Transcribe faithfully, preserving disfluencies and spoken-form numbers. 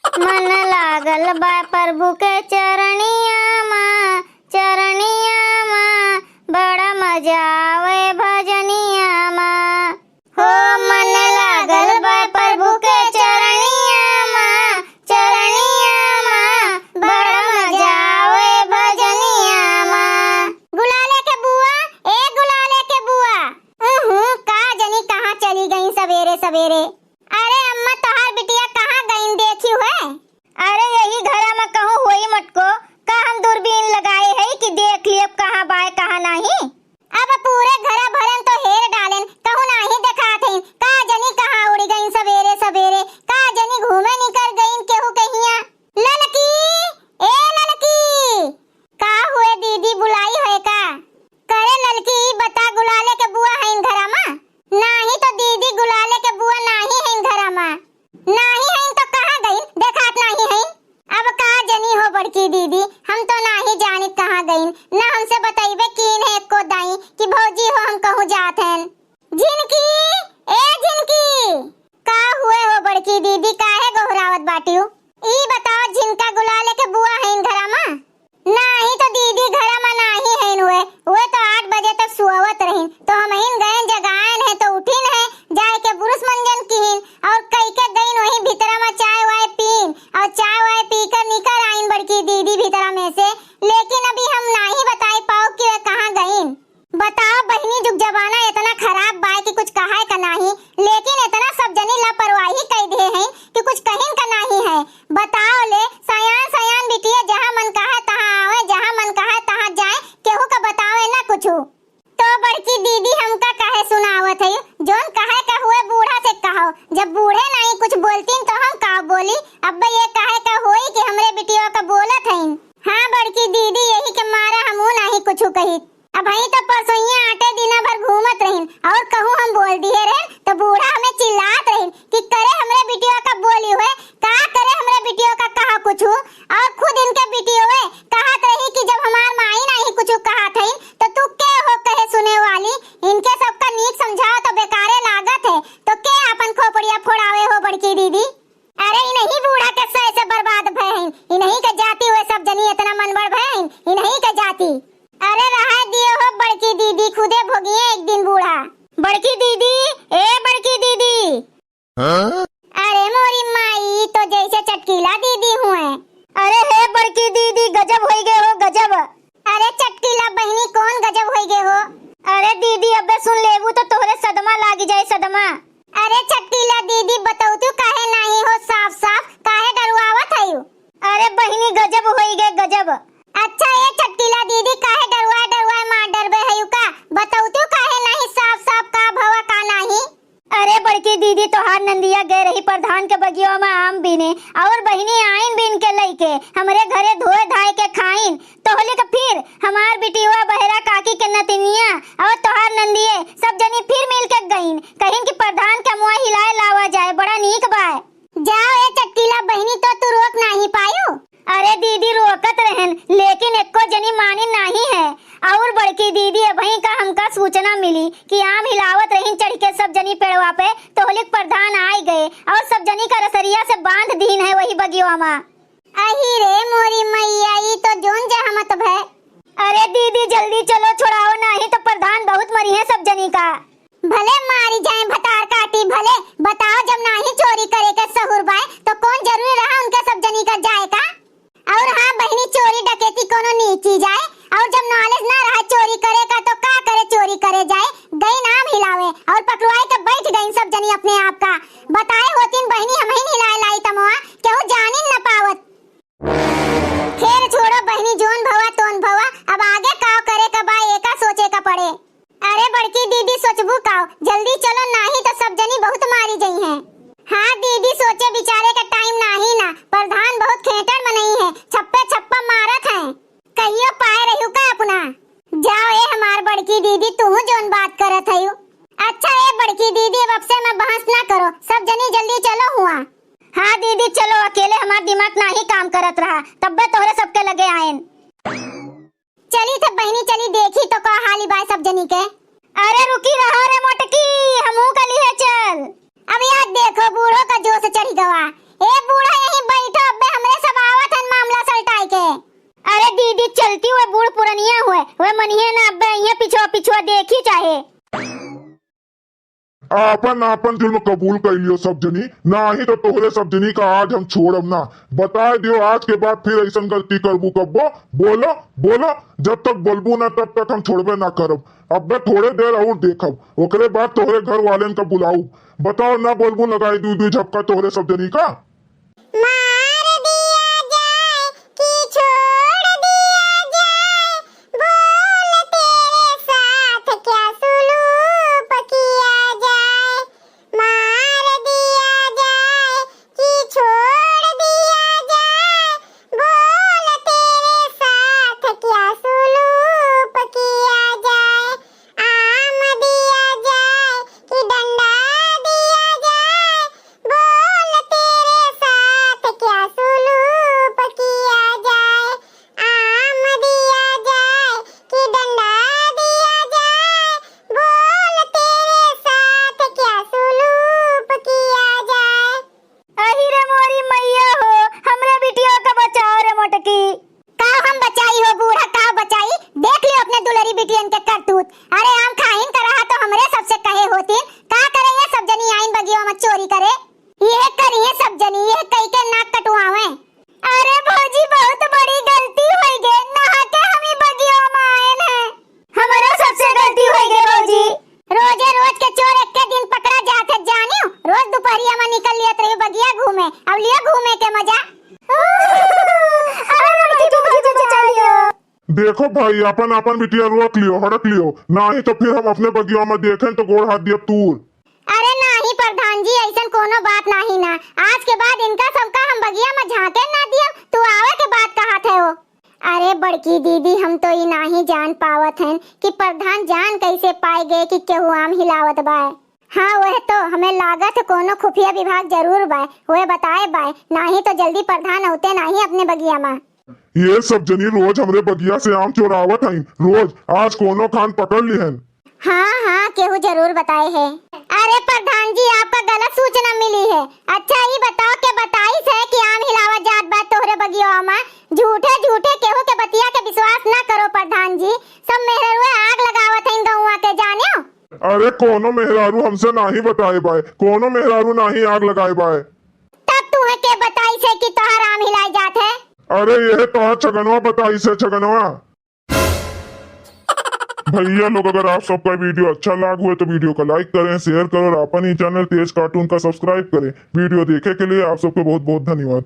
मन लागल बा प्रभु के चरनिया मा, चरनिया मा, बड़ा मजा आवे भजनिया मा। हो मन लागल बा प्रभु के चरनिया मा, चरनिया मा, बड़ा मजा आवे भजनिया मा। गुलाले के बुआ, ए गुलाले के बुआ। उहुं, का जनी कहाँ चली गई सबेरे सबेरे। अरे अम्मा, तोहार बिटिया कहाँ गईन देखियो है? अरे यही घरा मा कहूँ होई मटको, का हम दूरबीन लगाए है कि देख लियब कहाँ बाय कहाँ नाही? अब पूरे घरा भरन तो हेर डालेन, कहूँ नाही देखात हईन, का जनी कहाँ उड़ी गईन सबेरे सबेरे, का जनी घूमे निकर गईन केहू कहिया। ललकी, ए ललकी, का हुए दीदी, बुलाई है का? करे ललकी, ई बता, गुलाले के बुआ हईन घरा मा? नाही तो दीदी, गुलाले के बुआ नाही हईन घरा मा। नाही हईन तो कहाँ गईन, देखात नाही हईन। अब का जनी हो बड़की दीदी, हम तो नाही जानित कहाँ गईन, ना हमसे बतइबे कीन है एको दाई कि भौजी हो हम कहूँ जात हन। झिनकी, ए झिनकी, का हुए हो बड़की दीदी, काहे गोहरावत बाटिउ? ई बताओ, झिनका गुलाले के बुआ हईन घरा मा? नाही तो दीदी, घरा मा नाही हईन हुए, हुए तो आठ बजे तक सुअवत रहीन, तो हमहिन गएन जगाएन है तो उठिन है, जाए के बुरुस मंजन किहिन और कई के गईन वही भीतरा मा चाय वाय पीन और चाय वाय पी कर निकर आइन बड़की दीदी भीतरा में से, लेकिन अभी हम नाही बताई पाओ कि वे कहाँ गईन। बताओ बहिनी, जुग जमाना इतना खराब बाय कि कुछ कहाय का नाही, लेकिन इतना सब जनी लापरवाही कई दिहे हैं कि कुछ कहिन का नाही है। बताओ ले, सयान सयान बिटिया जहाँ मन कहा तहाँ आवे, जहाँ मन कहा तहाँ जाए, केहू का बतावे ना कुछू। तो बड़की दीदी हमका काहे सुनावत है, जौन कहे का हुए बूढ़ा से कहो, जब बूढ़े नाही कुछ बोलतीन तो हम का बोली। अब ये कहे का होई कि हमरे बिटिया का बोलत हईन। हाँ बड़की दीदी, यही के मारा हमहू नाही कुछू कही। अबहीं तो परसोइया आटे दिना भर घूमत रहिन और कहूँ हम बोल दिहे रहेन तो बूढ़ा हमें चिल्लात रहिन कि करे हमरे बिटिया का बोली हुए, का करे हमरे बिटिया का कहा कुछू। और खुद इनके बिटिया हुए कहत रही कि जब हमार माई नाही कुछू कहत हईन तो तू के हो कहे सुने वाली। इनके सबका नीक समझाओ तो बेकारे लागत है, तो के आपन खोपड़िया फोड़ावे हो बड़की दीदी? अरे इनही बूढ़ा के सय से बर्बाद भय हईन, इनही के जाति हुए सब जनी इतना मनबढ़ भय हईन, इनही के जाति। अरे रहे दियो हो बड़की दीदी, खुदे भोगिए एक दिन बूढ़ा। बड़की दीदी, ए बड़की दीदी। हाँ? अरे मोरी माई, तो जैसे चटकीला दीदी हुए। अरे हे बड़की दीदी, गजब होई गए हो, गजब। अरे चटकीला बहिनी, कौन गजब होई गए हो? अरे दीदी, अबे सुन लेबू तो तोहरे सदमा लागी जाए, सदमा। अरे चटकीला दीदी, बतौतू काहे नाही हो साफ साफ, काहे डरवावत हयू? अरे बहिनी, गजब होई गए, गजब। अच्छा ए चटकीला दीदी, काहे डरवाए डरवाए मार डरबे हयू का? बतौतू काहे नाही साफ साफ का भवा का नाही? अरे बड़की दीदी, तोहार नंदिया गए रही प्रधान के बगिया में आम बीने, और बहिनी आइन बीन के लइके हमरे घरे धोए धाए के खाइन, तोहले के फिर हमार बिटिया बहरा काकी के नतिनिया और तोहार नंदिये सब जनी फिर मिल के गईन, कहिन कि प्रधान के मुआ हिलाए लावा जाए, बड़ा नीक बाय। जाओ ए चटकीला बहिनी, तो तू रोक नाही पायू। अरे दीदी, रोकत रहन, लेकिन एको जनी मानी नाही है। और बड़की दीदी, अबहीं का हमका सूचना मिली कि आम हिलावत रहिन चढ़ के सब जनी पेड़वा पे, तोहलिक प्रधान आइ गए और सब जनी का रसरिया से बांध दीन है वही बगिया मा। अही रे मोरी मैया, ई तो जोन जहमत भय। अरे दीदी, जल्दी चलो, छोड़ाओ, नाही तो प्रधान बहुत मरी है सब जनी का। भले मारी जाए भतार काटी भले, बताओ, जब नाही चोरी करे के सहूर बाय तो कौन जरूरी रहा उनके सब जनी का जाए का? और हाँ बहिनी, चोरी डकैती कोनो नीक चीज आय, और जब knowledge ना रहा चोरी करे का तो का करे चोरी करे जाए, गई नाम हिलावे और पकड़वाए के बैठ गई सब जनी अपने आप का। बताए होतीन बहिनी, हमहिन हिलाए लाई तमवा, केहू जानिन न पावत। खैर छोड़ो बहिनी, जोन भवा तोन भवा, अब आगे काव करे का बा एका सोचे का पड़े। अरे बड़की दीदी, सोचबू काव, जल्दी चलो, नाही तो सब जनी बहुत मारी जइहैं। हाँ दीदी, सोचे विचारे का time नाही ना, प्रधान बहुत खेंटड़ मनई है, छप्पे छप्पा मारत हैं। कहियो पाए रहू का अपना? जाओ ए हमार बड़की दीदी, तू जोन बात करत हयू। अच्छा ए बड़की दीदी, अब आपसे में बहस ना करो, सब जनी जल्दी चलो हुआ। हाँ दीदी चलो, अकेले हमार दिमाग नाही काम करत रहा, तब्बे तोहरे सबके लगे आएन। चली थे बहिनी, चली देखी तो का हाली बाय सब जनी के। अरे रुकी रहा रे मोटकी, हमहू का लिहे चल। अब याद देखो, बूढ़ो का जोश चढ़ी गवा। ए बूढ़ा, यहीं बैठो, ती वे बूढ़ पुरनिया हुए, वे मनिहे ना, अब्बे इहे पिछुआ पिछुआ देखी चाहे। आपन आपन जुल्म कबूल कइ लियो सब जनी, नाही तो तोहरे सब जनी का आज हम छोड़ब ना। बताए दियो, आज के बाद फिर ऐसन गलती करबू कब्बो, बोलो, बोलो, जब तक बोलबू ना तब तक हम छोड़बे ना करब। अब्बे थोड़े देर और देखब, ओकरे बाद तोहरे घर वालेन का बुलाऊ। बताओ ना बोलबू, लगाई दुई दुई झपका तोहरे सब जनी का। मार दिया जाए कि छोड़ दिया जाए, बोल तेरे साथ क्या सुलूक किया जाए। मार दिया जाए कि छोड़ दिया जाए, बोल तेरे साथ क्या सुलूक किया जाए। आम दिया जाए कि डंडा दिया जाए, बोल तेरे साथ क्या सुलूक किया जाए। आम दिया जाए कि डंडा दिया जाए, बोल तेरे साथ क्या सुलूक किया जाए। अहि रे मोरी मैया हो, हमरे बिटिया का बचाओ रे मोटकी। का हम बचाई हो बूढ़ा, का बचाई? देख लियो अपने दुलरी बिटियन के करतूत। अरे आम खाइन का रहा तो हमरे सबसे कहे होतीन, का करे ये सब जनी आइन बगिया में चोरी करे? ये करिए सब जनी, ये कई के नाक कटवावे। अरे भौजी, बहुत बड़ी गलती होइ गे, नहा के हम ई बगिया में आएन है। हमरो सबसे गलती होइ गे भौजी। रोजे रोज के चोर एक्के दिन पकड़ा जात है जानियो। रोज दुपहरिया में निकल लियत रही बगिया घूमे, अब लियो घूमे के मजा। अरे मोटकी भौजी बचा लियो। देखो भाई, आपन आपन बिटिया रोक लियो, हड़क लियो, नाही तो फिर हम अपने बगिया में देखेन तो गोड़ हाथ दियब तूर। अरे नाही प्रधान जी, ऐसन कोनो बात नाही ना। आज के बाद इनका सबका हम बगिया में झांके ना दियब, तू आवे के बात कहत है हो। अरे बड़की दीदी, हम तो ई नाही जान पावत हन कि प्रधान जान कैसे पाए गए कि केहू आम हिलावत बाय। हाँ, वह तो हमें लागत है कोनो खुफिया विभाग जरूर बाय, वह बताए बाय, नाही तो जल्दी प्रधान औते नाही अपने बगिया में। ये सब जनी रोज हमरे बगिया से आम चोरावत हईन, रोज। आज कोनो खान पकड़ लिहन। हाँ, हाँ, केहू जरूर बताए है। अरे प्रधान जी, आपका गलत सूचना मिली है। अच्छा, ई बताओ के बताइस है कि आम हिलावा जात बा तोहरे बगिया में? झूठे, झूठे केहू के बतिया के विश्वास ना करो प्रधान जी। सब मेहररुए आग लगावत हईन गौवा के, जानियो। अरे कोनो मेहरारू हमसे नाही बताए बाय, कोनो मेहरारू नाही आग लगाए बाय। तब तुहे के बताइस है कि तोहार आम हिलाए जात है? अरे यह तोहार छगनवा बताइस है, छगनवा। भैया लोग, अगर आप सबका video अच्छा लाग हुए तो video का like करें, share करें और अपन ही channel तेज cartoon का subscribe करें। Video देखे के लिए आप सबको बहुत बहुत धन्यवाद।